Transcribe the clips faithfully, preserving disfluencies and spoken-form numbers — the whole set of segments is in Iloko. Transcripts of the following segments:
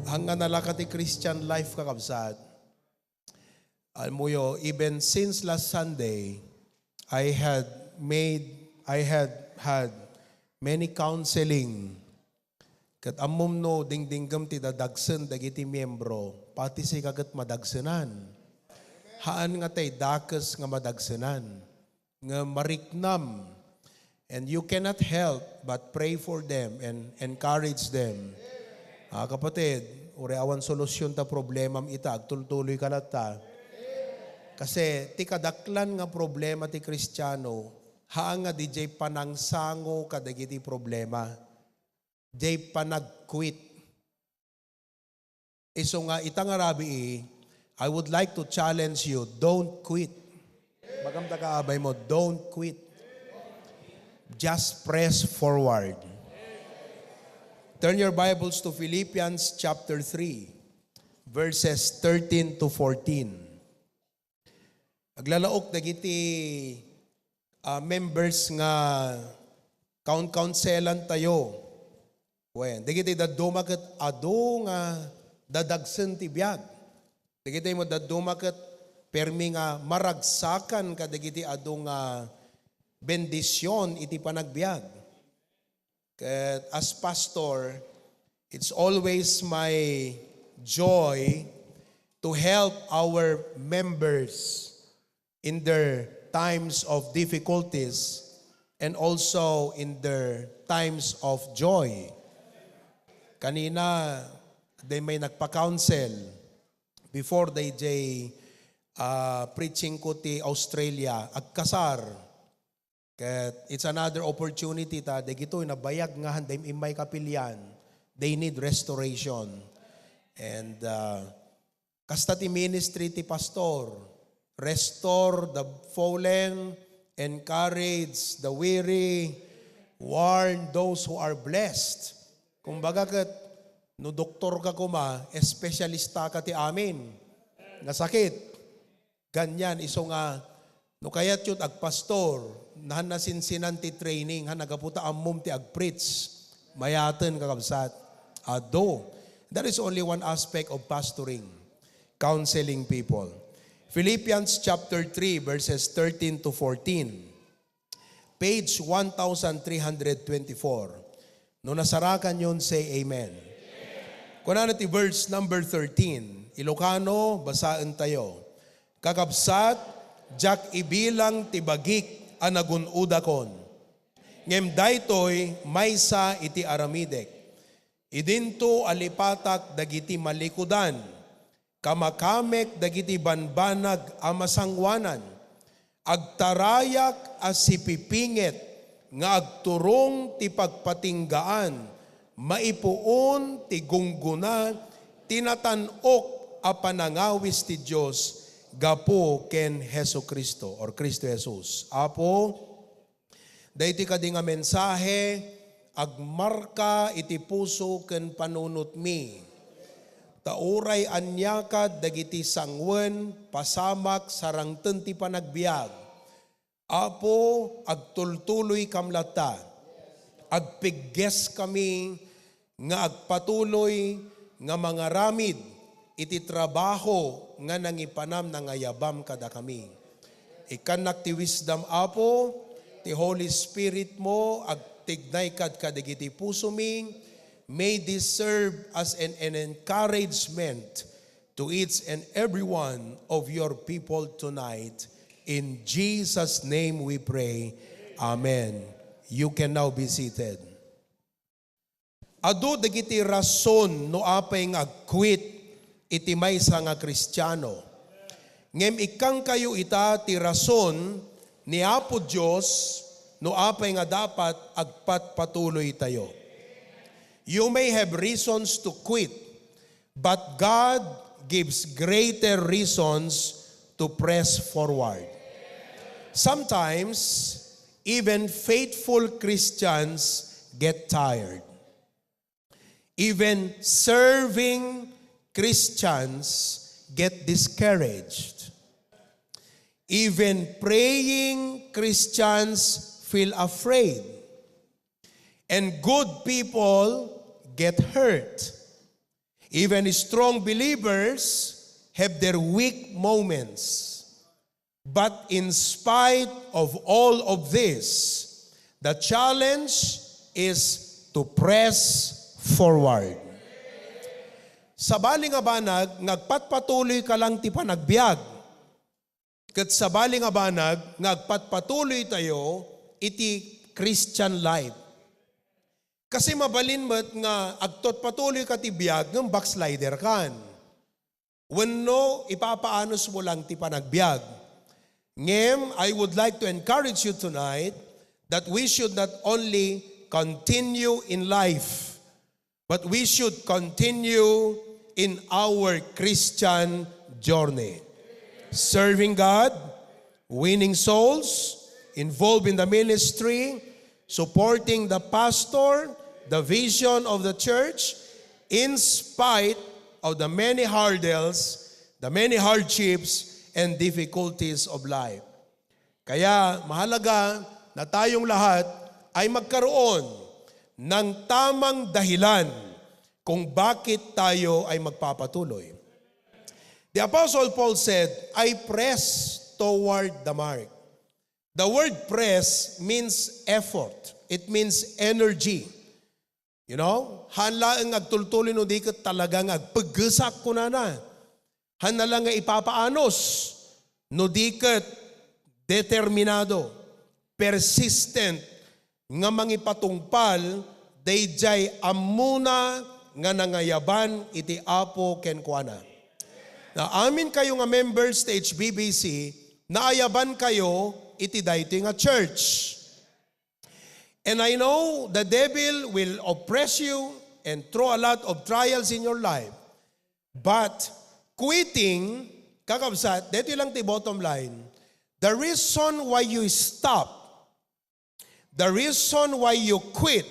Haan nga nalaka ti Christian life, kakabsat. Alam mo yo, even since last Sunday, I had made, I had had many counseling. Ket ammom no dingdinggem ti dadagsen dagiti miembro, pati sika ket madagsenan. Haan nga tay dakes nga madagsenan, nga mariknam. And you cannot help but pray for them and encourage them. Ah, kapatid, uray awan solusyon ta problemam ita, agtultuloy ka latta. Kasi ti kadaklan nga problema ti Kristiano, haan nga didiay panangsango kadagiti problema. Diay panagquit. Isu nga ita nga rabii, I would like to challenge you, don't quit. Baga ita kaabay mo, don't quit. Just press forward. Turn your Bibles to Philippians chapter three, verses thirteen to fourteen. Aglalaok dagiti, ah, members nga kaun-kaunselan tayo. Wen, dagiti dadduma ket adu nga dadagsen ti biag. Dagiti mo dadduma ket permi nga maragsakan kadagiti adu nga bendision iti panagbiag. Ket as pastor, it's always my joy to help our members in their times of difficulties and also in their times of joy. Kanina, diay may nagpa-counsel before diay, ah, preaching ko ti Australia, agkasar. Ket it's another opportunity ta dagitoy nabayag nga haan da immay kapilian, they need restoration. And, ah, kasta ti ministry ti pastor, restore the fallen, encourage the weary, warn those who are blessed. Kumbaga ket, no doktor ka koma, espesyalista ka ti amin nga sakit. Ganyan, isu nga, no kayatyo agpastor, haan nasinsinan ti training, haan nagapu ta ammom ti agpreach. Mayaten, kakabsat. Adu. That is only one aspect of pastoring, counseling people. Philippians chapter three, verses thirteen to fourteen. Page one thousand three hundred twenty-four. No nasarakan yon, say amen. Kunana ti verse number thirteen, Ilocano, basaen tayo. Kakabsat, diak ibilang ti bagik a nagun-odakon. Ngem daytoy maysa iti aramidek. Idinto a lipatak dagiti malikudan, kamakamek dagiti banbanag a masangoanan, agtarayak a sipipinget nga agturong ti pagpatinggaan, maipuon ti gunggona ti natan-ok a panangawis ti Dios gapu ken Jesu-Cristo or Cristo Jesus. Apo, daytoy kadi nga mensahe agmarka iti puso ken panunotmi. Ta uray aniakad dagiti sanguen, pasamak, sarangten ti panagbiag. Apo, agtultuloykam latta. Agpiggeskami nga agpatuloy nga mangaramid iti trabaho nga nangipanam nangayabam kadakami. Ikkannak ti wisdom, Apo, ti Holy Spirit mo, agtignay kad kadagiti pusomi. May this serve as an, an encouragement to each and every one of your people tonight. In Jesus' name we pray. Amen. You can now be seated. Adu dagiti rason no apay nga agquit iti maysa nga Kristiano. Ngem ikkankayo ita ti rason ni Apo Dios no apay nga dapat agpatpatuloy tayo. You may have reasons to quit, but God gives greater reasons to press forward. Sometimes, even faithful Christians get tired. Even serving Christians get discouraged. Even praying Christians feel afraid. And good people get hurt. Even strong believers have their weak moments. But in spite of all of this, the challenge is to press forward. Sabali nga banag, nga agpatpatuloy ka lang ti panagbiag. Ket sabali nga banag, nga agpatpatuloy tayo iti Christian life. Kasi mabalin met nga agpatpatuloy ka ti biag ngem backslider kan. Wenno ipapaanos mo lang ti panagbiag. Ngem, I would like to encourage you tonight that we should not only continue in life, but we should continue in our Christian journey. Serving God, winning souls, involved in the ministry, supporting the pastor, the vision of the church, in spite of the many hurdles, the many hardships, and difficulties of life. Kaya mahalaga na tayong lahat ay magkaroon ng tamang dahilan kung bakit tayo ay magpapatuloy. The Apostle Paul said, "I press toward the mark." The word press means effort. It means energy. You know? Haan laeng agtultuloy no di ket talaga nga agpeggesak kunana. Haan na lang nga ipapaanos no di ket determinado, persistent, nga mangipatungpal daydiay ammona nga nangayaban iti Apo kenkuana. Naamin kayo nga members ti H B B C, naayaban kayo iti daytoy nga church. And I know the devil will oppress you and throw a lot of trials in your life. But quitting, kakabsat, dito lang ti bottom line. The reason why you stop, the reason why you quit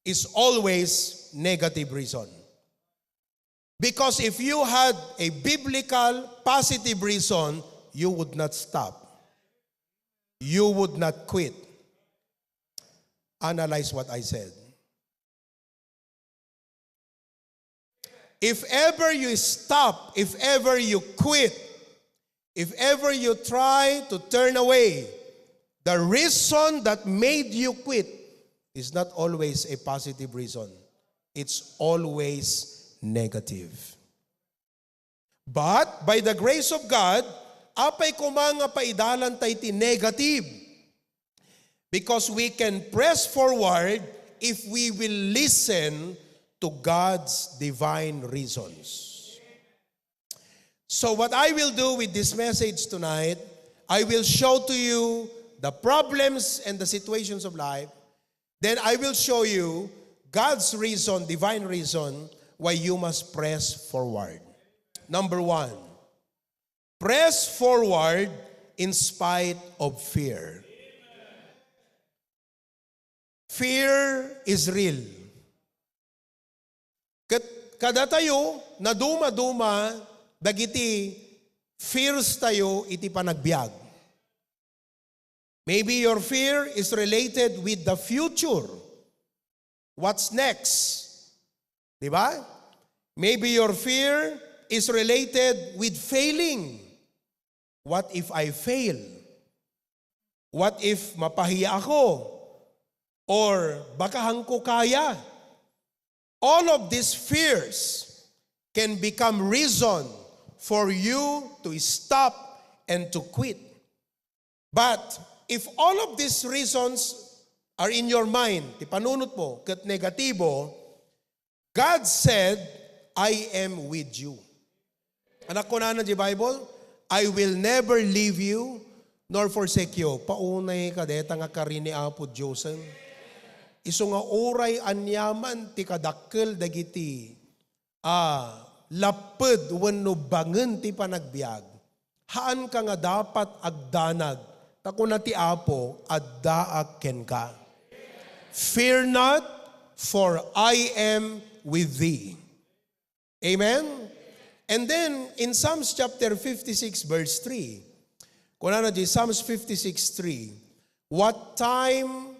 is always negative reason. Because if you had a biblical positive reason, you would not stop. You would not quit. Analyze what I said. If ever you stop, if ever you quit, if ever you try to turn away, the reason that made you quit is not always a positive reason. It's always negative. But by the grace of God, apay koma nga paidalan tay ti negative. Because we can press forward if we will listen to God's divine reasons. So what I will do with this message tonight, I will show to you the problems and the situations of life. Then I will show you God's reason, divine reason, why you must press forward. Number one, press forward in spite of fear. Fear is real. Ket kadatayo, nadumaduma dagiti fears tayo iti panagbiag. Maybe your fear is related with the future. What's next? Di ba? Maybe your fear is related with failing. What if I fail? What if mapahiya ako? Or baka haan ko kaya? All of these fears can become reason for you to stop and to quit. But if all of these reasons are in your mind, ti panunot mo, ket negatibo, God said, "I am with you." Anak, kunana di Bible, "I will never leave you nor forsake you." Paunay ka deta nga kari ni Apo Diosen. Isu nga uray aniaman ti kadakkel dagiti a lapped wenno bangen ti panagbiag, haanka nga dapat agdanag, ta kuna ti Apo, "Addaak kenka." "Fear not, for I am with thee." Amen? And then, in Psalms chapter fifty-six, verse three, kunana di Psalms fifty-six three, "What time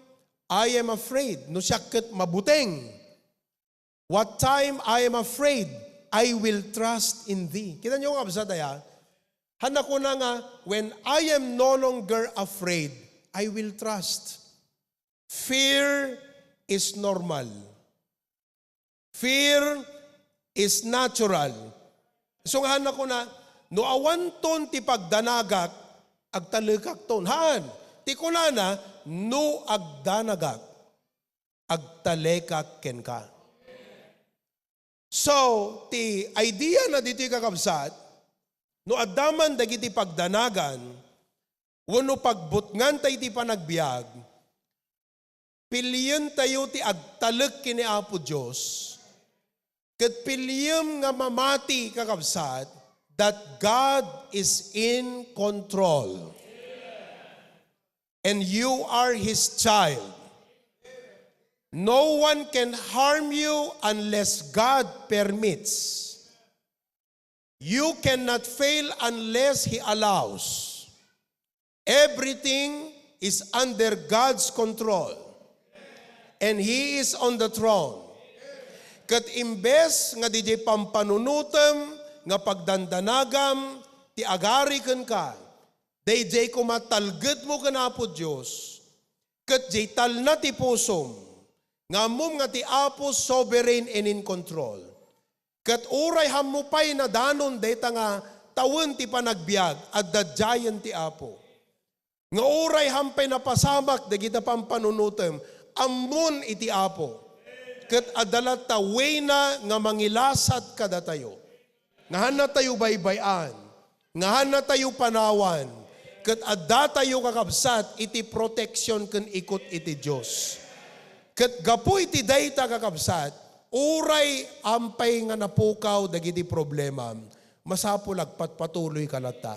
I am afraid," no siak ket mabuteng, "what time I am afraid, "I will trust in thee." Kita niyo nga kabsat aya? Hanna kuna nga, "When I am no longer afraid, I will trust." Fear is normal. Fear is natural. So nga hanna kuna, "No awanton ti pagdanagak, agtalekakton." Haan, ti kunana, "No agdanagak, agtalekak kenka." So, ti idea na ditoy, kakabsat, no adda man dagiti pagdanagan, wenno pagbutngan ta iti panagbiag, pilien tayo ti agtalek ken ni Apo Dios, ket piliem nga mamati, kakabsat, that God is in control. And you are His child. No one can harm you unless God permits. You cannot fail unless He allows. Everything is under God's control. And He is on the throne. Ket imbes nga didiay pampanunotem nga pagdandanagam ti agari kenka, daydiay koma talgedmo ken Apo Dios, ket diay talna ti pusom, nga ammom nga ti Apo sovereign and in control. Ket uray hammo pay nadanon dayta nga tawen ti panagbiag, adda diayen ti Apo. Nga uray ham pay napasamak dagita pampanunotem, ammon iti Apo. Ket adda latta wayna nga mangilasat kadatayo. Nga hanna tayo baybay-an, nga hanna tayo panawan, ket adda tayo, kakabsat, iti protection ken ikut iti Dios. Ket gapu iti dayta, kakabsat, uray ampay nga napukaw dagiti problema, masapul agpatpatuloyka latta.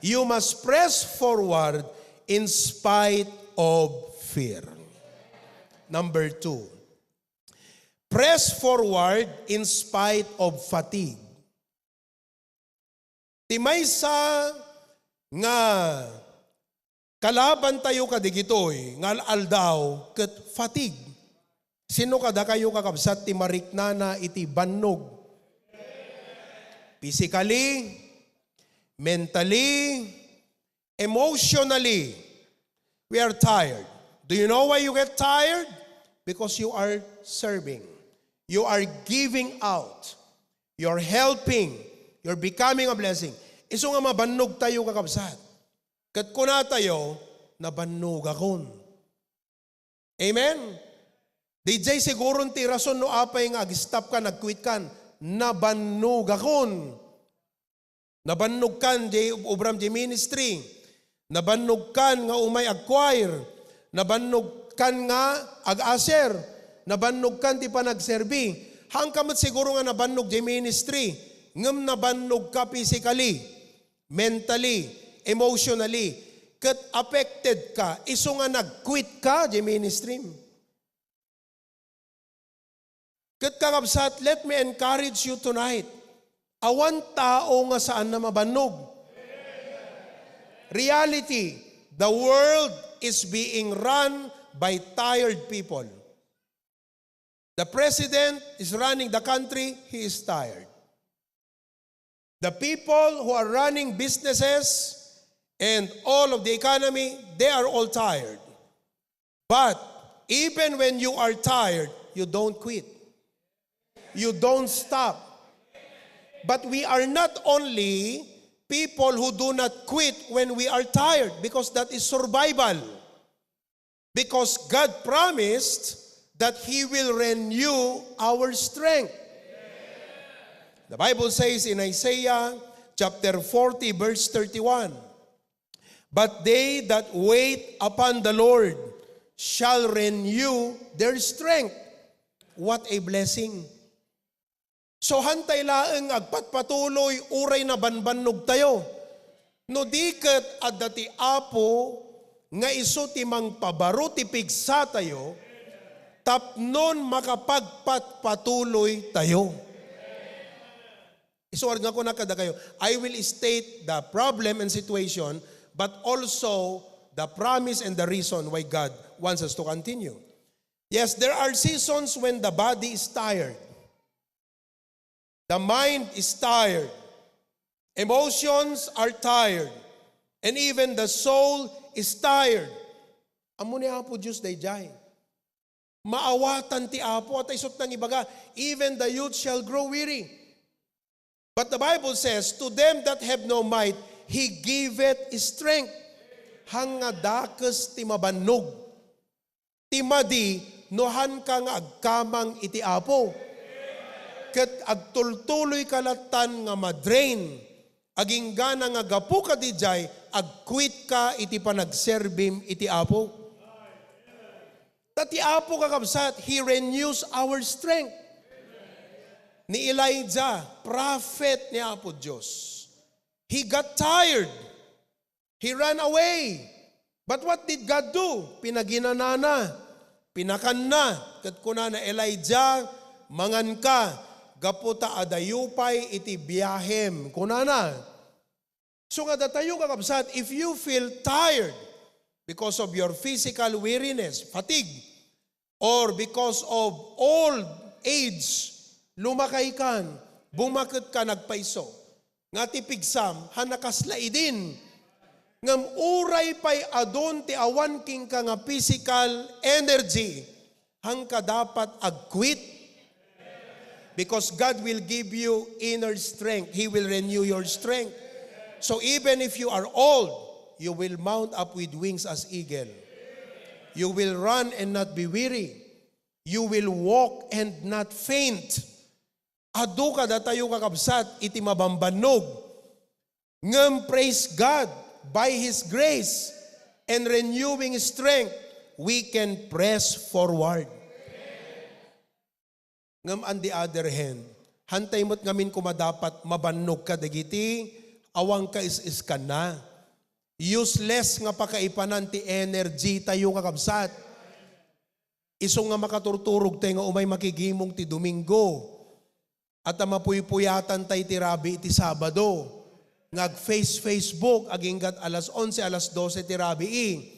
You must press forward in spite of fear. Number two, press forward in spite of fatigue. Ti maysa nga kalabantayo kadigitoy nga al-aldaw ket fatigue. Sino kadakayo, kakabsat, ti mariknana iti bannog? Physically, mentally, emotionally, we are tired. Do you know why you get tired? Because you are serving. You are giving out. You are helping. You're becoming a blessing. Isu nga mabannog tayo, kakabsat. Ket kuna tayo, "Nabannogakon." Amen? Didiay siguron ti rason no apay nga ag-stop ka, nag-quit kan. "Nabannogakon." Nabannogkan diay obram diay ministry. Nabannogkan nga umay ag-choir. Nabannogkan nga ag-usher. Nabannogkan ti panagserbi. Haanka met siguro nga nabannog diay ministry, ngem nabannogka physically, mentally, emotionally, ket affected ka, isu nga nag-quit ka diay ministry. Ket kakabsat, let me encourage you tonight. Awan tao nga saan na mabannog. Reality, the world is being run by tired people. The president is running the country, he is tired. The people who are running businesses and all of the economy, they are all tired. But even when you are tired, you don't quit. You don't stop. But we are not only people who do not quit when we are tired, because that is survival. Because God promised that He will renew our strength. The Bible says in Isaiah chapter forty, verse thirty-one, "But they that wait upon the Lord shall renew their strength." What a blessing! So, haantay laeng agpatpatuloy uray nabanbannog tayo. No di ket adda ti Apo nga isu ti mangpabaro ti pigsa tayo, tapnon makapagpatpatuloy tayo. Isuar nga kuna kadakayo, I will state the problem and situation, but also the promise and the reason why God wants us to continue. Yes, there are seasons when the body is tired. The mind is tired. Emotions are tired. And even the soul is tired. Ammo ni Apo Dios daydiay. Maawatan ti Apo, at isut nang ibaga, "Even the youth shall grow weary." But the Bible says, "To them that have no might, He giveth strength." Hang nga dakes ti mabannog. Ti madi, no hanka nga agkamang iti Apo. Ket agtultuloyka lattan nga madrain. Aginggana nga gapu kadidiay, agquitka iti panagserbim iti Apo. Ta ti Apo, kakabsat, He renews our strength. Ni Elijah, prophet ni Apo Dios, he got tired. He ran away. But what did God do? Pinaginanana, pinakanna, ket kunana, "Elijah, manganka, gapu ta adayo pay iti biahem," kunana. So nga datayo, kakabsat, if you feel tired because of your physical weariness, fatigue, or because of old age, lumakay kan, bumaket ka, nagpayso, nga ti pigsam, han nakasla idin. Ngem uray pay adun ti awan kenka nga physical energy, hanka dapat agquit. Because God will give you inner strength. He will renew your strength. So even if you are old, you will mount up with wings as eagle. You will run and not be weary. You will walk and not faint. Adu kadatayo, kakabsat, iti mabambannog. Ngem, praise God, by His grace and renewing strength, we can press forward. Ngem on the other hand, hantay met ngamin koma dapat mabannog kadagiti awan kaisiskanna. Useless nga pakaipanan ti energy tayo, kakabsat. Isu nga makaturturog tayo nga umay makigimong ti Domingo, at a mapuypuyatan tayo ti rabii ti Sabado, nga ag-face Facebook aginggat alas onse, alas dose ti rabii.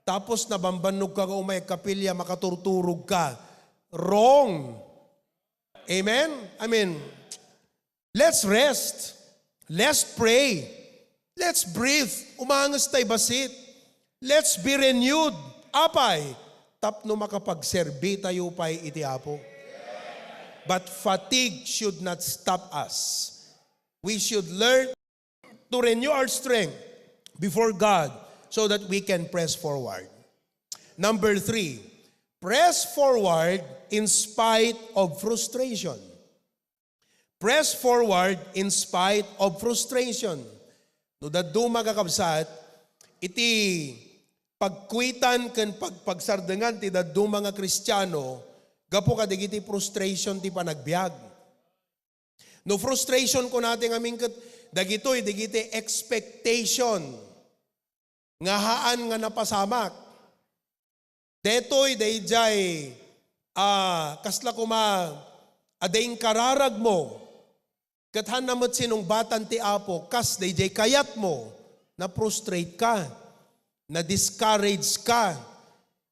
Tapos nabambannog ka nga umay agkapilya, makaturturog ka. Wrong. Amen? I mean, let's rest. Let's pray. Let's breathe. Umanges tay bassit. Let's be renewed. Apay, tapno makapagserbi tayo pay iti Apo. But fatigue should not stop us. We should learn to renew our strength before God so that we can press forward. Number three, press forward in spite of frustration. Press forward in spite of frustration. No dadduma, kakabsat, iti pagkuitan ken pagpagsardengan ti dadduma nga Kristiano, gapu kadagiti frustration ti panagbiag. No frustration, kunata ngamin ket dagitoy, dagiti expectation nga haan nga napasamak. Detoy, daydiay, ah, kasla koma a dayng kararagmo, ket haanna met sinungbatan ti Apo, kas daydiay kayatmo, na-frustrate ka, na-discourage ka,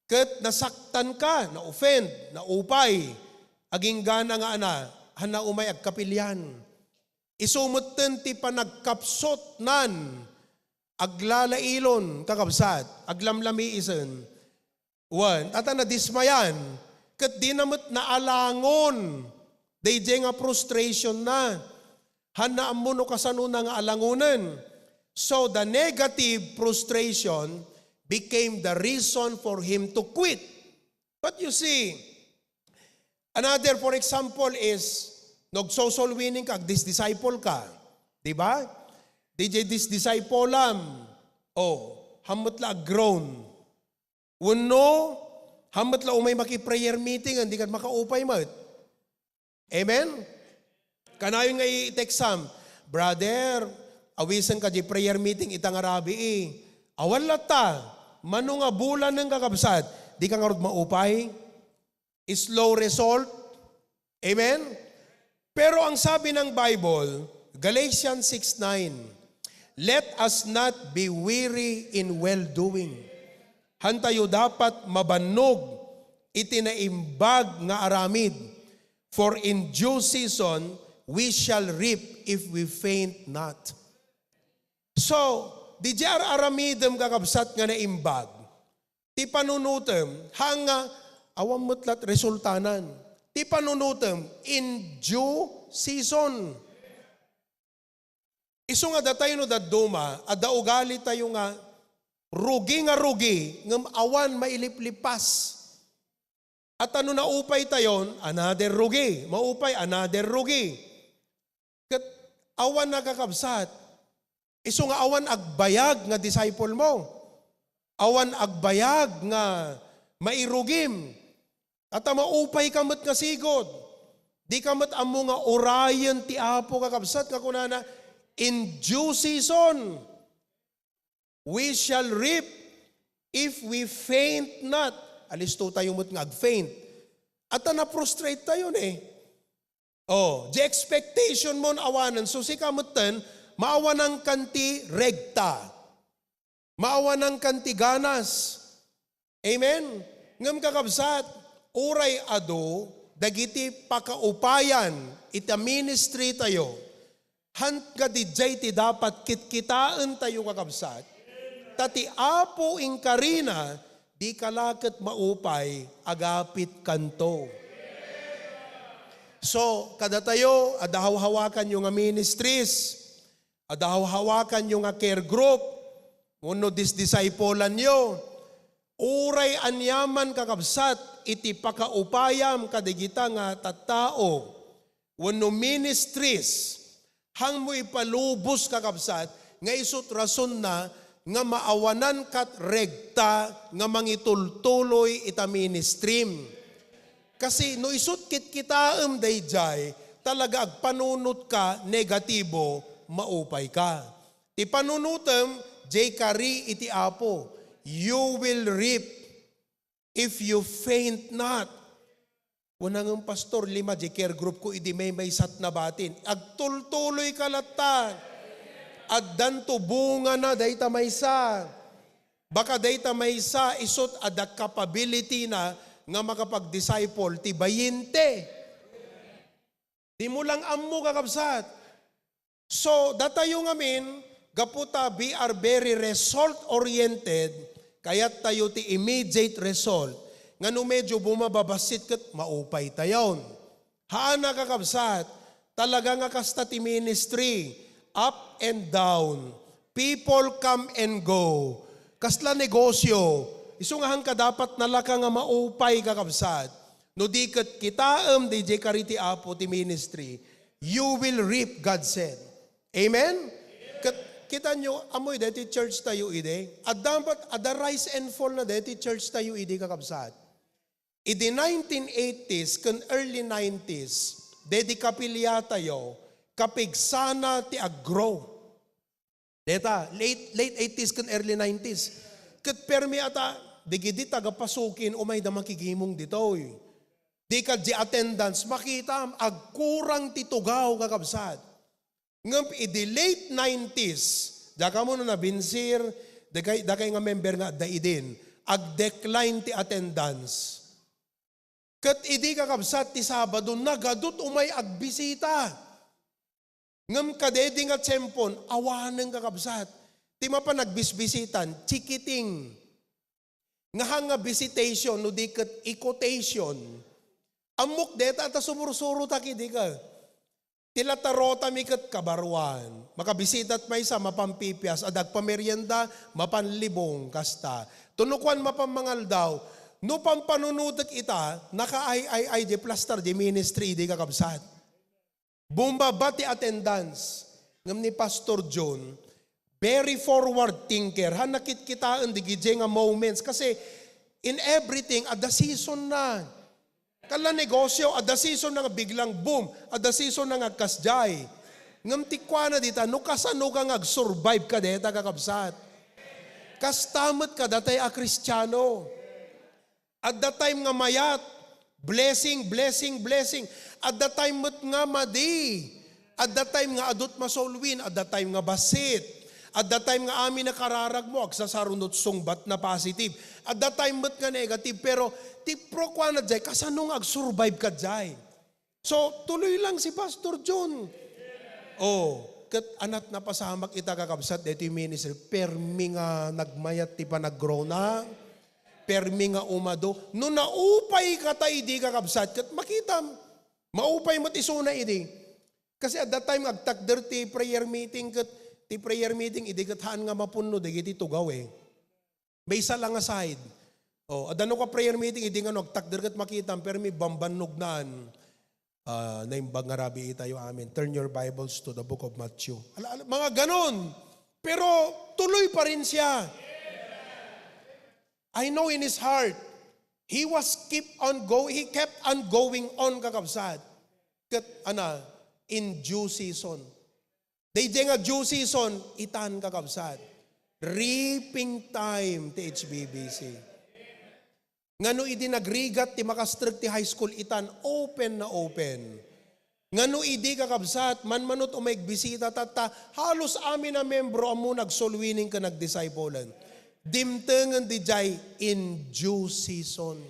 ket nasaktan ka, na-offend, naupay, aginggana nga ana, haanna umay agkapilian. Isu metten ti panagkapsutnan, aglalailon, kakabsat, aglamlamiisen. Wen, ata nadismayan, ket dina met naalangon daydiay nga frustration na. Haanna ammo no kasanona nga alangonen. So, the negative frustration became the reason for him to quit. But you see, another, for example, is nagsosoul winning ka, agdisdisciple ka. Di ba? Daydiay disdisciple-am. Oh, haanna met la ag-grown. Wenno, haanna met la umay maki-prayer meeting, dika makaupay met. Amen? Kanayon nga i-textam, "Brother, awisen ka di prayer meeting ita nga rabii." Awan latta, mano nga bulanen, kakabsat, dika ngarud maupay? Slow result? Amen? Pero ang sabi ng Bible, Galatians six nine, "Let us not be weary in well-doing." Haantayo dapat mabannog iti naimbag nga aramid. For in due season, We shall reap if we faint not. So, didiay ar-aramidem, kakabsat, nga naimbag ti panunotem, haan nga awan met la't resultanan. Ti panunotem in due season. Isu nga datayo no dadduma, adda ugali tayo nga rugi nga rugi, ngem awan mailiplipas. At no naupay tayon, another rugi. Maupay, another rugi. Ket awan, a kakabsat. Isu nga awan agbayag nga disciple mo. Awan agbayag nga mairugim. At maupay ka met nga sigud. Di ka met ammo nga urayen ti Apo, kakabsat, nga kunana, "In due season, we shall reap if we faint not." Alisto tayo met nga agfaint. At na-frustrate tayo ni. Oh, di expectation mo awanan, so sika metten, maawanan kan ti regta. Maawanan kan ti ganas. Amen? Ngem, kakabsat, uray adu dagiti pakaupayan ita ministry tayo, haan nga didiay ti dapat kitkitaen tayo, kakabsat, ta ti Apo inkarina, di ka la ket maupay agapit kanto. So, kadatayo, adda hawhawakanyo nga ministries, adda hawhawakanyo nga care group, wenno disdiscipolanyo, uray aniaman, kakabsat, iti pakaupayam kadigita nga tattao wenno ministries, haanmo ipalubos, kakabsat, nga isut' rasonna nga maawanan kat regta nga mangitultuloy ita ministrim. Kasi no isut' kitkitaem daydiay, talaga agpanunot ka negatibo, maupay ka. Ti panunotem, diay kari iti Apo. You will reap if you faint not. Kuna ngem, "Pastor, lima diay care group ko idi maymaysat na batin." Agtultuloy ka latta. Addanto bungana dayta maysa. Baka dayta maysa isut' adda capability na nga makapag-disciple ti bayinte. Dimo lang ammo, kakabsat. So, datayo ngamin, gapu ta we are very result-oriented, kayat tayo ti immediate result, nga no medyo bumababassit ket maupay tayon. Haan a, kakabsat, talaga nga kasta ti ministry, up and down. People come and go. Kasla negosyo, isu nga haan ka dapat nalaka nga maupay, kakabsat. No di ket kitaem daydiay kari ti Apo ti ministry, you will reap, God said. Amen? Ket, kitanyo, ammoy daytoy church tayo idi. Adda met, adda rise and fall na daytoy church tayo idi, kakabsat. Idi nineteen eighties ken early nineties, daydi kapilya tayo, kapigsana ti aggrow. Deta, late, late eighties ken early nineties. Ket permi a ta, dagidi taga-Pasukin, umayda makigimong ditoy. Di ka di attendance, makitam, agkurang ti tugaw, kakabsat. Ngem idi late nineties, dakay ammo no nabinsir, dakay, dakay nga member nga adda idin, ag-decline ti attendance. Ket idi, kakabsat, ti Sabado, nagadut umay agbisita. Ngem kadaydi nga tiempon, awanen, kakabsat. Ti mapan agbisbisitan, chikiting. Nga haan nga visitation, no di ket ecotation. Ammok deta ta sumursurotak idi ka. Ti latarotami ket kabaruan. Makabisitat maysa, mapan pipias, adda agpamerienda, mapan libong, kasta. Tunukuan mapan mangaldaw, no pampanunotek ita, nakaay-ay-ay di plastar di ministry, di kakabsat. Bumaba ti attendance. Ngem ni Pastor John, very forward thinker. Haan nakitkitaen di gidye nga moments. Kasi in everything, adda season na. Kala negosyo, adda season na nga biglang boom, adda season na nga agkasdiay. Ngem ti kuana dita, no kasano ka nga agsurvive ka deta, kakabsat. Kasta met kadatay a Kristiano. Adda time nga mayat, blessing, blessing, blessing. Adda time met nga madi. Adda time nga adut masulwin, adda time nga bassit. Adda time nga amin a kararag mo, agsasarunot sungbat na positive. Adda time met nga negative, pero ti pro kuana jay, kasano nga agsurvive ka jay? So, tuloy lang si Pastor John. Oh, ket anat napasamak ita, kakabsat, daytoy ministry. Permi nga nagmayat ti panagrona. Permi nga umado. No naupay ka ta idi, kakabsat, ket makitam. Maupay met isuna idi. Kasi at that time, agtakder ti prayer meeting, ket ti prayer meeting, idi ket haan nga mapunno, dagiti tugaw eh. Maysa lang nga side. Oh, adda no ka prayer meeting, idi nga no, agtakder ket makitam, permi bambannognaan. Ah, naimbag nga rabii tayo, amen. Turn your Bibles to the book of Matthew. Ala, ala, mga ganon. Pero tuloy pa rin siya. I know in his heart, he was keep on go, he kept on going on, kakabsat. Ket, ana, in due season. Daydiay nga due season, itan, kakabsat. Reaping time ti H B B C. Nga no idi nagrigat ti makastrek ti high school, itan open na open. Nga no idi, kakabsat, manmanot o magbisita tatta, halos amin a membro ammo nag-soul winning ken nagdiscipulan. Dimtengen didiay in due season.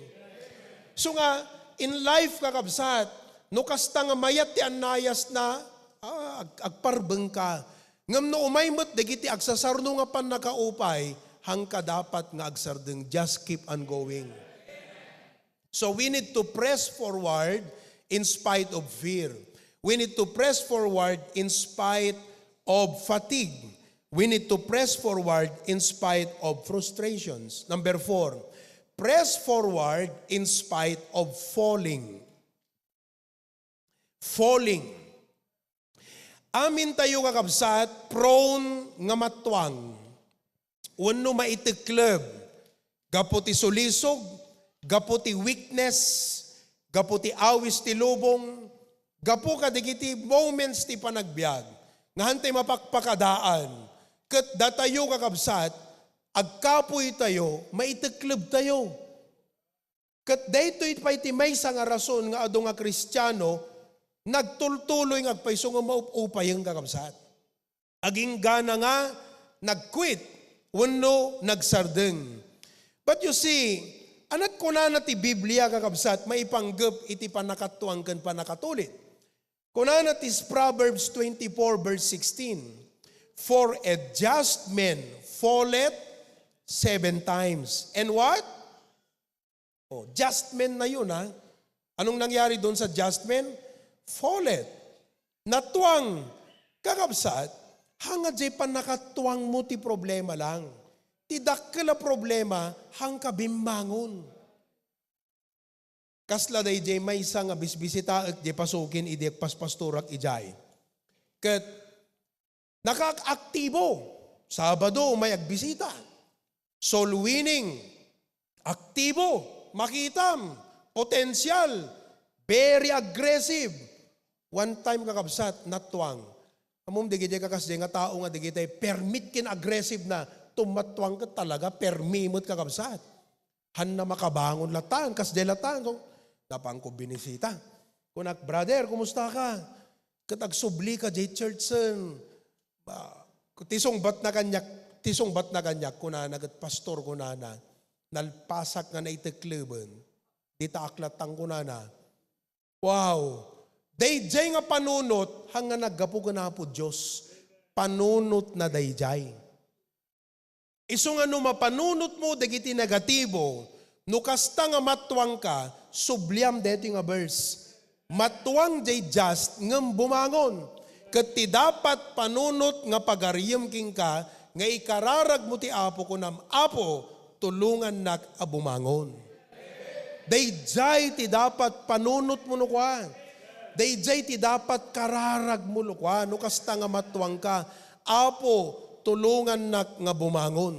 So nga, in life, kakabsat, no kasta nga mayat ti annayasna, ah, ag-, agparbeng ka. Ngem no umay met dagiti agsasarno nga pannakaupay, hangka dapat nga agsardeng. Just keep on going. So we need to press forward in spite of fear. We need to press forward in spite of fatigue. We need to press forward in spite of frustrations. Number four, press forward in spite of falling. Falling. Amintayo, kakabsat, prone nga mattuang wenno maitekleb gapu ti sulisog, gapu ti weakness, gapu ti awis ti lubong, gapu kadagiti moments ti panagbiag nga hantay mapakpakadaan. Ket datayo, kakabsat, agkapoytayo, maiteklebtayo. Ket daytoy pay ti maysa nga rason nga adu nga Kristiano nagtultuloy nga agpayso nga maup-upayeng, kakabsat. Aginggana nga nag-quit wenno nagsardeng. But you see, anat kunana ti Biblia, kakabsat, maipanggep iti pannakattuang ken pannakatulid. Kunana ti Proverbs twenty-four verse sixteen, "For a just man falleth seven times." And what? Oh, just man na yun, ha? Anong nangyari doon sa just man? Falleth. Natuang. Kakabsat, hanga jay pannakatuang mo ti problema lang. Ti dakkel a problema, hangka bimmangon. Kasla dayjay maysa nga bisbisitaek jay pasukin idi agpaspastorak ijay. Ket nakaaktibo. Sabado, may agbisita. Soul winning. Aktibo. Makitam. Potensyal. Very aggressive. One time, kakabsat, natuang. Ammom, dagiti kakasdi nga tao nga dagiti permit ken aggressive na, tumatuang ket talaga, permi met, kakabsat. Hanna makabangon latan, kasdi latan. So, napanko binisita. Kunak, "Brother, kumusta ka? Ket agsubli ka jay church sen." Ba, ti sungbatna kaniak, ti sungbatna kaniak, kunana, "Ket pastor," kunana, "nalpasak nga naitekleben. Dita ak latan," kunana. Wow! Dayjay nga panunot, hanga naggapu ken Apo Dios. Panunot na dayjay. Isu nga no mapanunotmo dagiti negatibo, no kasta nga matuangka, subliam daytoy nga verse. Matuang jay just ngem bumangon. Ket ti dapat panunot nga pagariyem kenka nga ikararagmo ti Apo, kunam, "Apo, tulongannak a bumangon." Dayjay ti dapat panunotmo no kua. Dayjay ti dapat kararagmo no kua. No kasta nga matuangka, "Apo, tulongannak nga bumangon."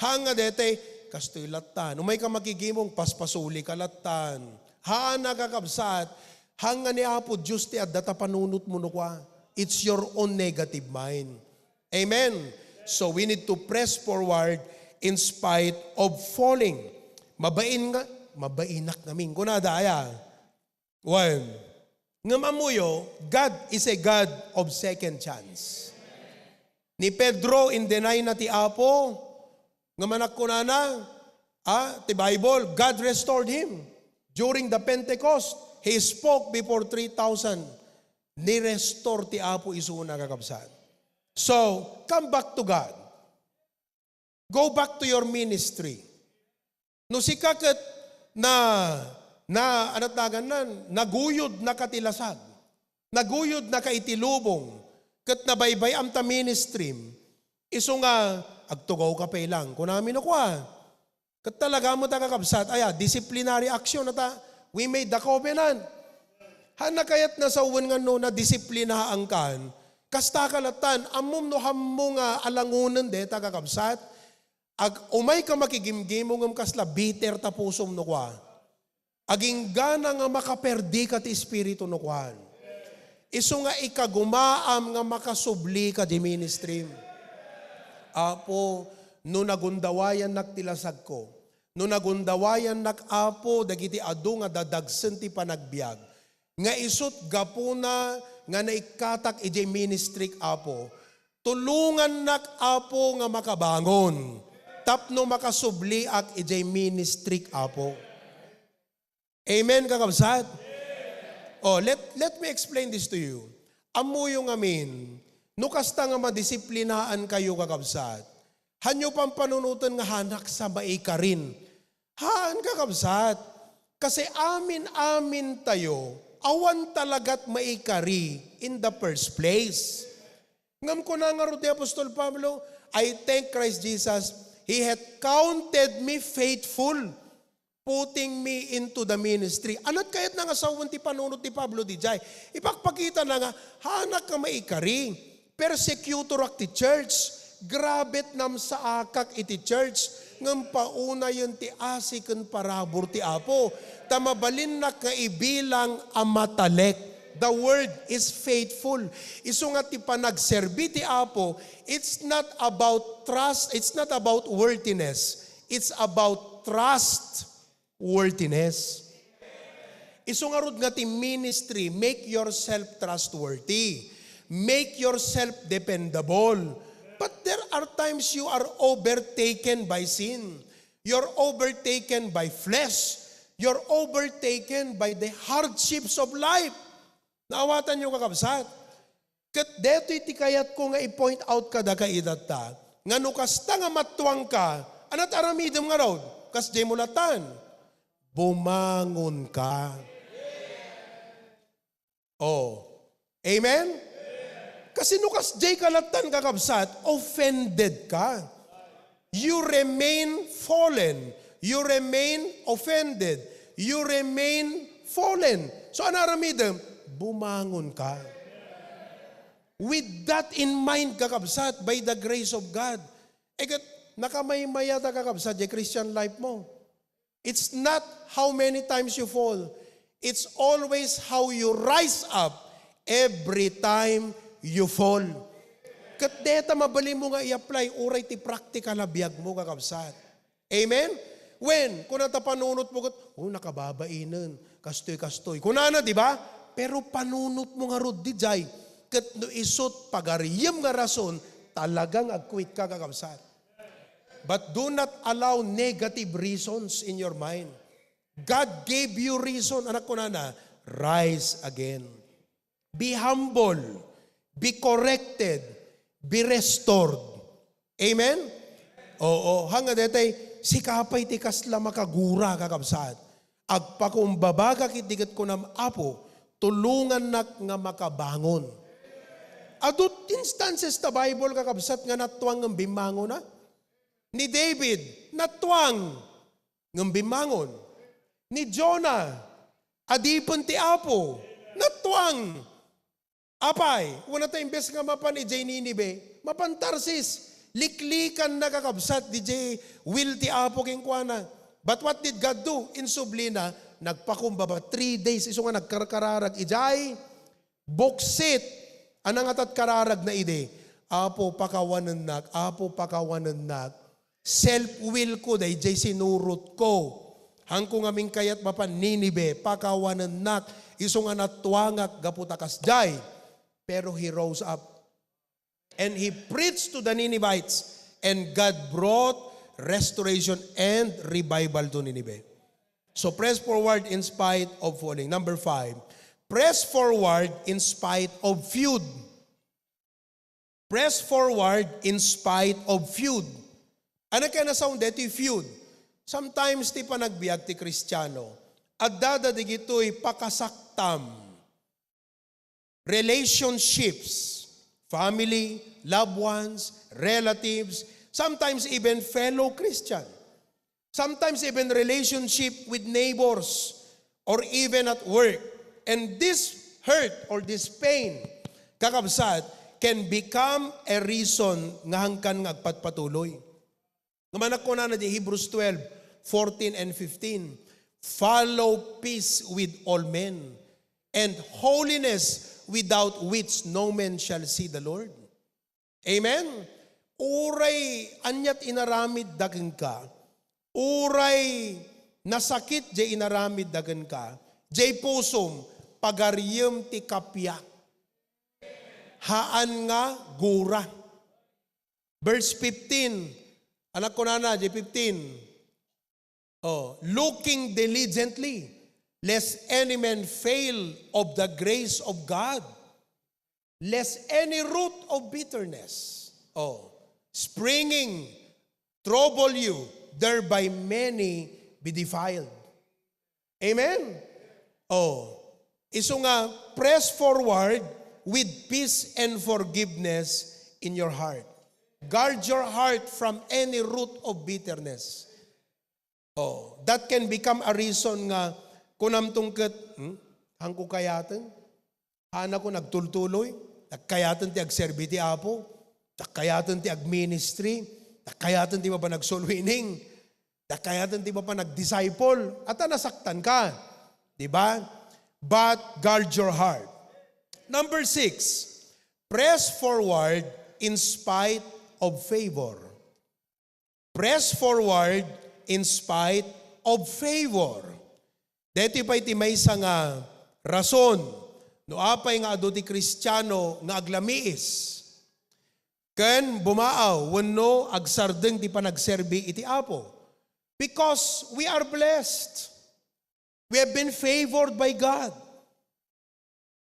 Hanga daytay, kastoy lattan. Umay ka makigimong, paspasuli ka lattan. Haana, kakabsat, hanga ni Apo Dios ti adda ta panunotmo no kua. It's your own negative mind. Amen. So we need to press forward in spite of falling. Mabain nga, mabainak ngamin. Kunada, aya. One. Ngem ammoyo, God is a God of second chance. Ni Pedro, in-deny na ti Apo, ngem anak kunana, ah, ti Bible, God restored him during the Pentecost. He spoke before three thousand. Ni-restore ti Apo isuna, kakabsat. So, come back to God. Go back to your ministry. No sika ket na, na, anat dagan nan, naguyodnaka ti lasag. Naguyodnaka iti lubong. Ket nabaybay-am ta ministry. Isu nga, agtugawka pay lang. Kunami no kua. Ket talaga met a kakabsat, aya, disciplinary action ata. We made the covenant. Haan kayat nasawen nga no nadisiplinaankan, kasta ka latan, ammom no hammo nga alangonen deta kakabsat, ag-, umay ka makigimgimo ngem kasla bitter ta pusom no kua. Aginggana nga makaperdika ti espiritu no kuan. Isu nga ikagumaam nga makasubli ka di ministry. Apo, no nagundawayannak ti lasagko, no nagundawayannak, Apo, dagiti adu nga dadagsen ti panagbiag, nga isut gapuna nga naikkatak idiay ministrik, Apo, tulongannak, Apo, nga makabangon tapno makasubliak idiay ministrik, Apo. Amen, kakabsat? Oh, let, let me explain this to you. Ammoyo ngamin, no kasta nga madisiplinaan kayo, kakabsat, hanyo pampanunoten nga hanak sa maikarin. Haan, kakabsat. Kasi amin-amin tayo, awan talagat maikari in the first place. Ngem kuna ngarud ni Apostol Pablo, "I thank Christ Jesus, He hath counted me faithful, putting me into the ministry." Anat kayat na nga sawen ti panunot ti Pablo dijay? Ipakpakita na nga, hanak ka maikari. Persecutor ak ti church. Grabet namsaakak iti church. Ngem paunayen ti asi ken parabur ti Apo. Ta mabalinnak nga ibilang a matalek. The word is faithful. Isu nga ti panagserbi ti Apo, it's not about trust, it's not about worthiness. It's about trust worthiness. Isu ngarud nga ti ministry, make yourself trustworthy. Make yourself dependable. But there are times you are overtaken by sin. You're overtaken by flesh. You're overtaken by the hardships of life. Naawatan niyo, kakabsat? Ket detoy ti kayatko nga i-point out kadaka itatta, nga no kasta nga mattuangka, anat aramidem ngarud? Kasdiay mo latan, bumangonka. Oh. Amen? Kasi no kasdiay ka latan, kakabsat, offended ka. You remain fallen. You remain offended. You remain fallen. So, ano aramidem? Bumangon ka. With that in mind, kakabsat, by the grace of God, eh, ket, nakamaymaya ta, kakabsat, di Christian life mo. It's not how many times you fall. It's always how you rise up every time you fall. Ket deta mabalin mo nga i-apply uray ti practical a biag mo, kakabsat. Amen? When, kuna ta panunot mo ket, "Oh, nakababainen, kastoy, kastoy." Kunana, di ba? Pero panunot mo ngarud dijay, ket no isut pagariyem nga rason, talagang agkuit ka, kakabsat. But do not allow negative reasons in your mind. God gave you reason, anak, kunana, rise again. Be humble. Be corrected. Be restored. Amen? Oo, hanga detay, sika pay ti kasla makagura, kakabsat. Agpakumbabagak iti ket kunam, "Apo, tulongannak nga makabangon." Adu instances ta Bible, kakabsat, nga nattuang ngem bimmangona. Ni David, nattuang ngem bimmangon. Ni Jonah, adipen ti Apo, nattuang. Apay, wen ta imbes nga mapan idiay Ninive, mapan Tarsis. Liklikanna, kakabsat, diay will ti Apo kenkuana. But what did God do? Insublina, nagpakumbaba three days, isu nga nagkarkararag idiay buksit. Ania nga tat kararagna idi? "Apo, pakawanennak. Apo, pakawanennak. Self-will ko, daydiay sinurotko. Haanko ngamin kayat mapan Ninive, pakawanennak. Isu nga nattuangak gapu ta kasdiay." Pero he rose up. And he preached to the Ninevites. And God brought restoration and revival to Nineveh. So press forward in spite of falling. Number five, press forward in spite of feud. Press forward in spite of feud. Ano kaya nasaon detoy feud? Sometimes ti panagbiag ti Kristiano, adda dagitoy pakasaktam. Relationships, family, loved ones, relatives, sometimes even fellow Christian, sometimes even relationship with neighbors or even at work. And this hurt or this pain, kakabsat, can become a reason nga hangkan nga agpatpatuloy. Nga managkunana di Hebrews twelve, fourteen and fifteen, "Follow peace with all men, and holiness, without which no man shall see the Lord." Amen? Uray aniat inaramid da kenka, uray nasakit jay inaramid da kenka, jay pusom, pagariyem ti kapiak. Haan nga gura. Verse fifteen. Anak ko nana, di fifteen. Oh, "Looking diligently, lest any man fail of the grace of God, lest any root of bitterness, oh, springing trouble you, thereby many be defiled." Amen? Oh, isu nga, press forward with peace and forgiveness in your heart. Guard your heart from any root of bitterness. Oh, that can become a reason nga kunam tungket, "Hmm? Hangko kayaten? Hanako nagtultuloy? Nagkayaten ti agserbi ti Apo? Nagkayaten ti agministry? Nagkayaten ti mapan agsoul winning?" Dakayaten ti mapanagdisciple. Ata nasaktan ka. Di ba? But guard your heart. Number six, press forward in spite of favor. Press forward in spite of favor. Daytoy pay ti maysa nga rason no apay nga adu ti Kristiano nga aglamiis ken bumaaw wenno agsardeng ti panagserbi iti Apo. Because we are blessed. We have been favored by God.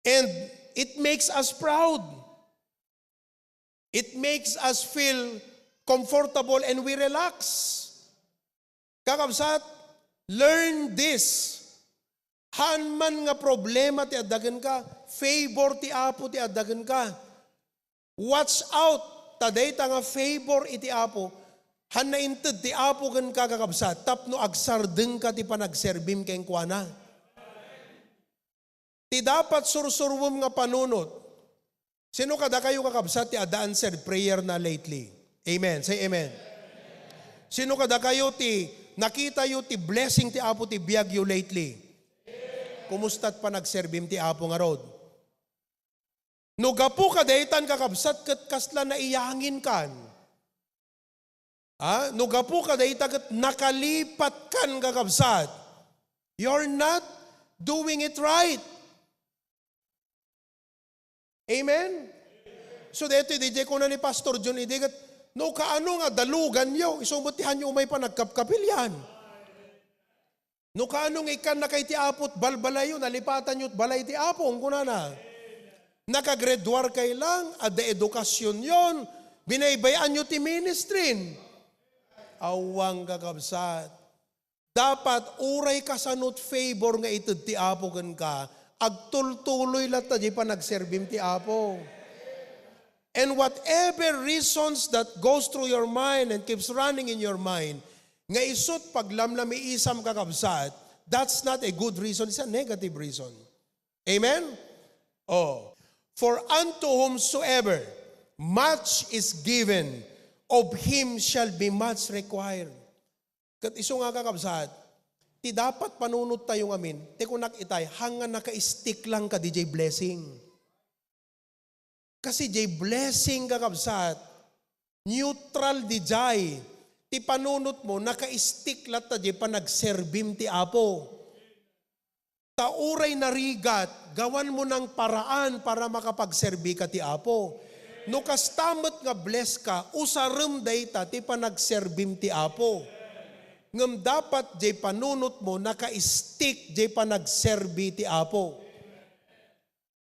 And it makes us proud. It makes us feel comfortable and we relax. Kakabsat, learn this. Haan man nga problema ti adda kenka, favor ti Apo ti adda kenka. Watch out, ta dayta nga favor iti Apo, haan nga inted ti Apo kenka, kakabsat, tapno agsardengka ti panagserbim kenkuana. Ti dapat sursuruem nga panunot. Sino kadakayo, kakabsat, ti adda answered prayer na lately? Amen. Say amen. Sino kadakayo ti nakitayo ti blessing ti Apo ti biagyo lately? Kumusta ti panagserbim ti Apo ngarud? No gapu kadaytan, kakabsat, ket kasla naiyanginkan. Ah, no gapu kadayta ket nakalipatkan, kakabsat, you're not doing it right. Amen? So, daytoy, diay kuna ni Pastor John idi ket, no kaano nga daluganyo, isu met ti haanyo umay panagkapkapilian. No kaano nga ikkannaka iti Apo, balbalayyo, nalipatanyo ti balay ti Apo, kunana. Nakagraduar kay lang, adda edukasyonyon, binaybay-anyo ti ministrin. Awan, kakabsat. Dapat uray kasano ti favor nga ited ti Apo kenka, agtultuloy latta diay panagserbim ti Apo. And whatever reasons that goes through your mind and keeps running in your mind, nga isut paglamlamiisam, kakabsat, that's not a good reason, it's a negative reason. Amen? Oh. "For unto whomsoever much is given, of him shall be much required." Ket isu nga, kakabsat, ti dapat panunottayo ngamin, ti kunak itay, haan nga naka-stick lang kadi diay blessing. Kasi diay blessing, kakabsat, neutral diay. Ti panunotmo, naka-stick latta diay panagserbim ti Apo. Ta uray narigat, gawanmo nang paraan para makapagserbika ti Apo. No kasta met nga bless ka, usarem dayta ti panagserbim ti Apo. Ngem dapat jay panunotmo naka-stick jay panagserbi ti Apo.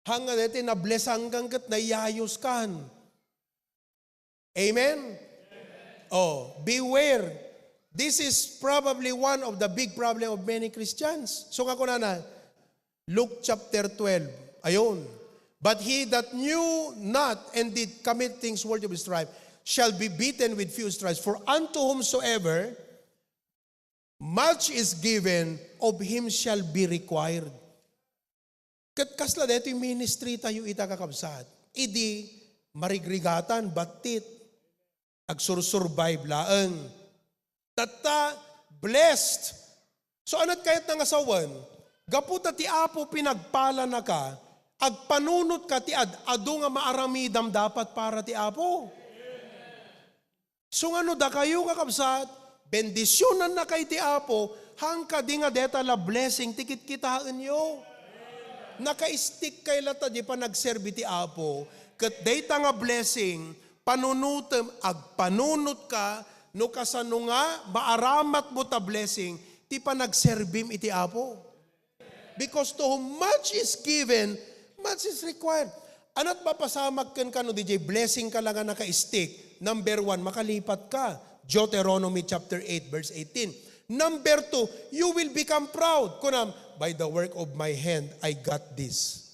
Haan nga daytoy nablessangkan ket nayayuskan. Amen? Oh, beware. This is probably one of the big problem of many Christians. So nga kunana, Luke chapter twelve. Ayun. "But he that knew not and did commit things worthy of strife shall be beaten with few stripes. For unto whomsoever much is given, of him shall be required." Ket kasla daytoy ministry tayo ita, kakabsat. Idi marigrigatan, battit, agsursurvive laeng. Tatta, blessed. So, anat kayat nga sawen? Gapu ta ti Apo pinagpalanaka, agpanunotka ti ad-adu nga maaramidam dapat para ti Apo. So nga no dakayo, kakabsat, bendisionannakay ti Apo, haan kadi nga deta la blessing ti kitkitaenyo. Naka-stick kay latta di panagserbi ti Apo, ket dayta nga blessing, panunutem, agpanunotka, no kasano nga maaramatmo ta blessing ti panagserbim iti Apo. Because to whom much is given, much is required. Anat mapasamak kenka no diay blessing ka la nga naka-stick? Number one, makalipat ka. Deuteronomy chapter eight, verse eighteen. Number two, you will become proud. Kunam, "By the work of my hand, I got this."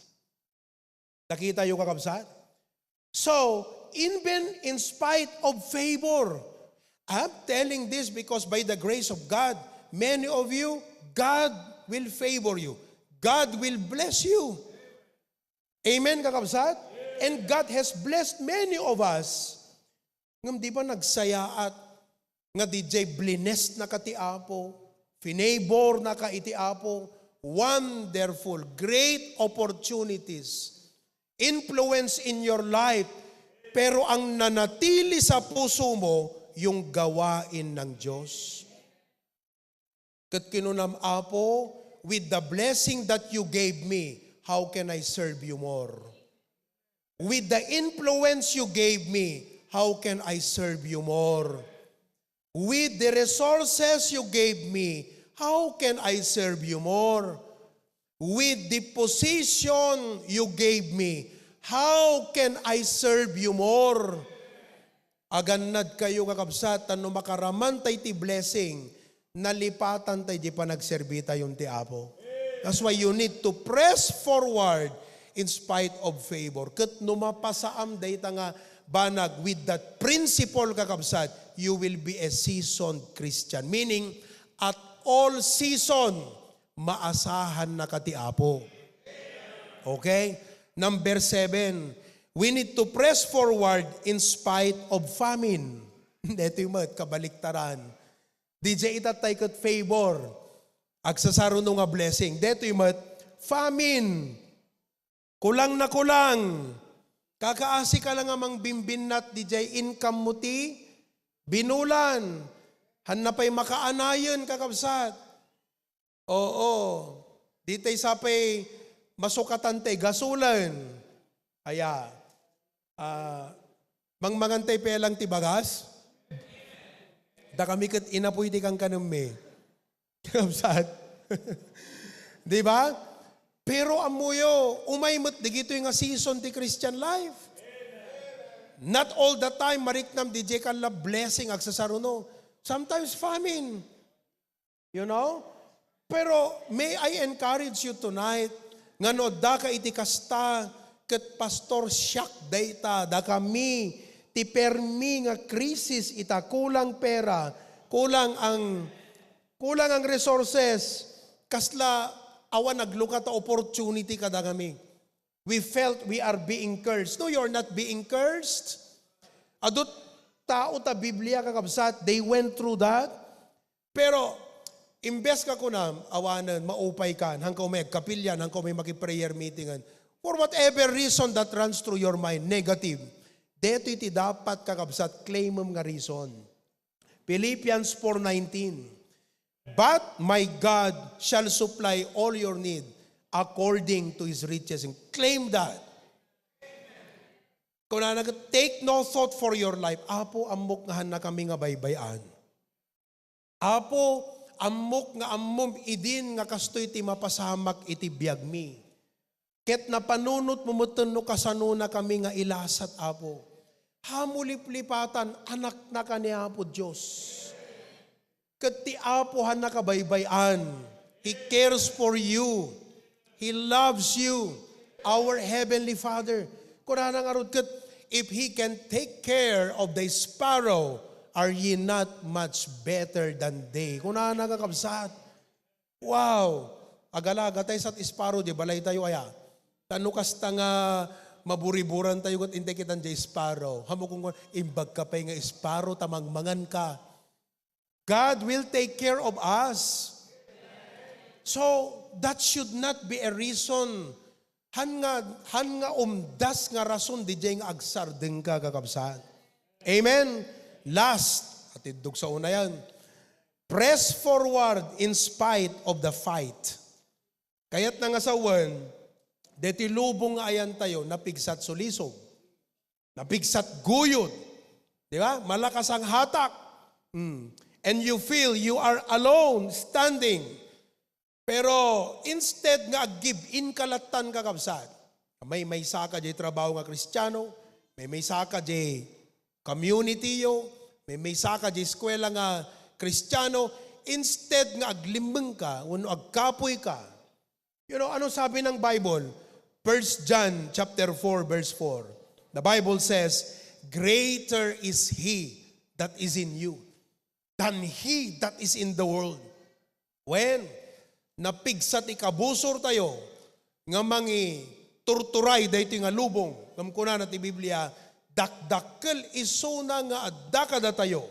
Nakita yo, kakabsat? So, even in spite of favor, I'm telling this because by the grace of God, many of you, God will favor you. God will bless you. Amen, kakabsat? And God has blessed many of us. Ngem di ba nagsayaat nga diay blessnaka ti Apo, finibornaka iti Apo, wonderful, great opportunities, influence in your life, pero ang nanatili sa puso mo, yung gawain ng Diyos. Ket kinunam, "Apo, with the blessing that you gave me, how can I serve you more? With the influence you gave me, how can I serve you more? With the resources you gave me, how can I serve you more? With the position you gave me, how can I serve you more?" Agannad kayo, kakabsat, ta no makaraman tay ti blessing, nalipatan tay di panagserbi tayon ti Apo. That's why you need to press forward in spite of favor. Ket no mapasaam dayta nga banag with that principle, kakabsat, you will be a seasoned Christian. Meaning, at all season, maasahannaka ti Apo. Okay? Number seven, we need to press forward in spite of famine. Detoy met, kabaliktaran. Diay itattay ket favor. Agsasaruno nga blessing. Detoy met, famine. Kulang na kulang. Kakaasi ka lang nga mangbimbinnat diay income mo ti binulan. Hanna pay makaanayen, kakabsat. Oo. Ditay sapay masukatan tay gasulen. Aya. Ah, mangmangan tay pelang ti bagas? Dakami ket inapoy ti kankanenmi. Kabsat. Di ba? Pero ammoyo, umay met digitoy nga season ti Christian life. Not all the time, mariknam diay kalla blessing, agsasaruno. Sometimes famine. You know? Pero may I encourage you tonight nga no addaka iti kasta, ket, "Pastor, siak dayta, dakami ti permi nga krisis ita, kulang pera, kulang ang, kulang ang resources, kasla awan aglukat a opportunity kadakami." We felt we are being cursed. No, you're not being cursed. Adu tao ta Biblia, kakabsat, they went through that. Pero, imbes nga kunam, awanen, maupay kan, hangka umay agkapilian, hangka umay maki-prayer meetingan. For whatever reason that runs through your mind, negative. Detoy ti dapat, kakabsat, claimem nga reason. Philippians four nineteen, "But my God shall supply all your need according to His riches." And claim that. Kunana, "Take no thought for your life." Apo, ammok nga hannakami nga baybay-an. Apo, ammok nga ammom idin nga kastoy ti mapasamak iti biagmi. Ket napanunotmo metten no kasanonakami nga ilasat, Apo. Hamuliplipatan, anaknaka ni Apo Dios. Ket ti Apo hannaka baybay-an. He cares for you. He loves you. Our Heavenly Father. Kunana ngarud ket, "If He can take care of the sparrow, are ye not much better than they?" Kunana, kakabsat. Wow! Agalaga tayo sa sparrow, di balay tayo aya. Ta no kasta nga maburiburan tayo ket intay kitan jay sparrow. Hamu kung imbag ka pay nga sparrow, ta mangmangan ka. God will take care of us. So, that should not be a reason. Han nga, han nga umdas nga rason, di jay nga agsardeng ka, kakabsat. Amen? Last, atiddog sa una yan. Press forward in spite of the fight. Kayat na nga sawen, deti lubong nga ayan tayo, napigsat sulisog, napigsat guyod, di ba? Malakas ang hatak. Mm. And you feel you are alone standing. Pero instead nga ag-give in ka lattan, kakabsat, may, maysa ka jay trabaho nga Kristiano, may, maysa ka jay community yo, may, maysa ka jay eskwela nga Kristiano, instead nga aglimmeng ka, wenno agkapoy ka, you know, ano sabi ng Bible? First John chapter four, verse four. The Bible says, "Greater is He that is in you than he that is in the world." Wen, napigsa ti kabusor tayo nga mangiturturay daytoy nga lubong. Ngem kunana ti Biblia, dakdakkel isuna nga adda kadatayo,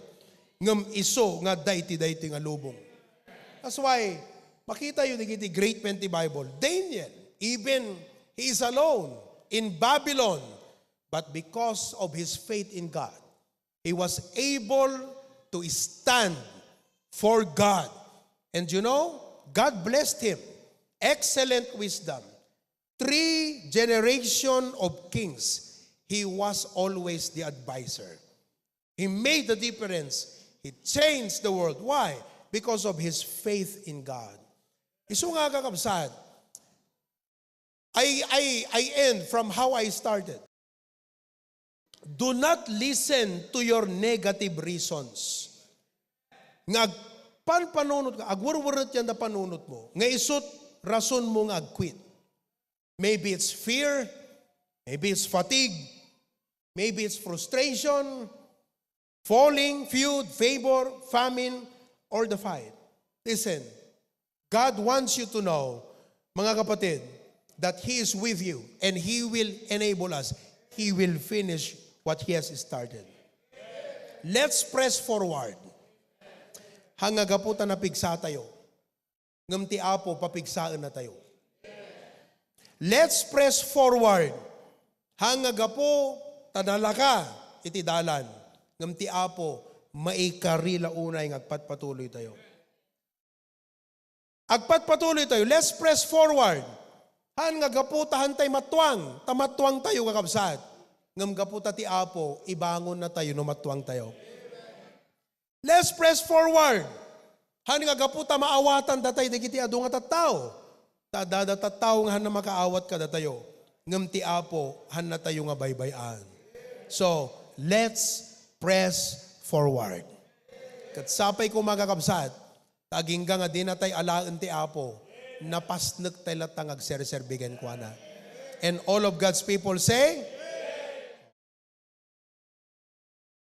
ngem isu nga adda iti daytoy nga lubong. That's why, makita yo dagiti great men ti Bible. Daniel, even he is alone in Babylon, but because of his faith in God, he was able to stand for God. And you know, God blessed him. Excellent wisdom. Three generation of kings, he was always the advisor. He made the difference. He changed the world. Why? Because of his faith in God. Isu nga, kakabsat, I, I, I end from how I started. Do not listen to your negative reasons. Nga agpanpanunot ka, agwerweret yan da panunot mo, nga isut rason mo nga ag-quit. Maybe it's fear, maybe it's fatigue, maybe it's frustration, falling, feud, favor, famine, or the fight. Listen, God wants you to know, mga kapatid, that He is with you and He will enable us. He will finish what He has started. Let's press forward. Hanggapu ta napigsa tayo. Ngem ti Apo, papigsaenna tayo. Let's press forward. Hanggapu ta nalaka iti dalan. Ngem ti Apo, maikari la unay nga agpatpatuloy tayo. Agpatpatuloy tayo. Let's press forward. Han nga gapu ta hantay matuang, ta matuang tayo, kakabsat. Ngem gapu ta ti Apo, ibangonna tayo no matuang tayo. Let's press forward. Han nga gapu ta maawatan datay dagiti adu nga tattao. Ta adda tattao nga hanna makaawat kadatayo. Ngem ti Apo, hanna tayo nga baybay-an. So, let's press forward. Ket sapay koma, kakabsat, ta agingga nga dinatay alaen ti Apo, napasnek tay latta nga agserserbi kenkuana. And all of God's people say,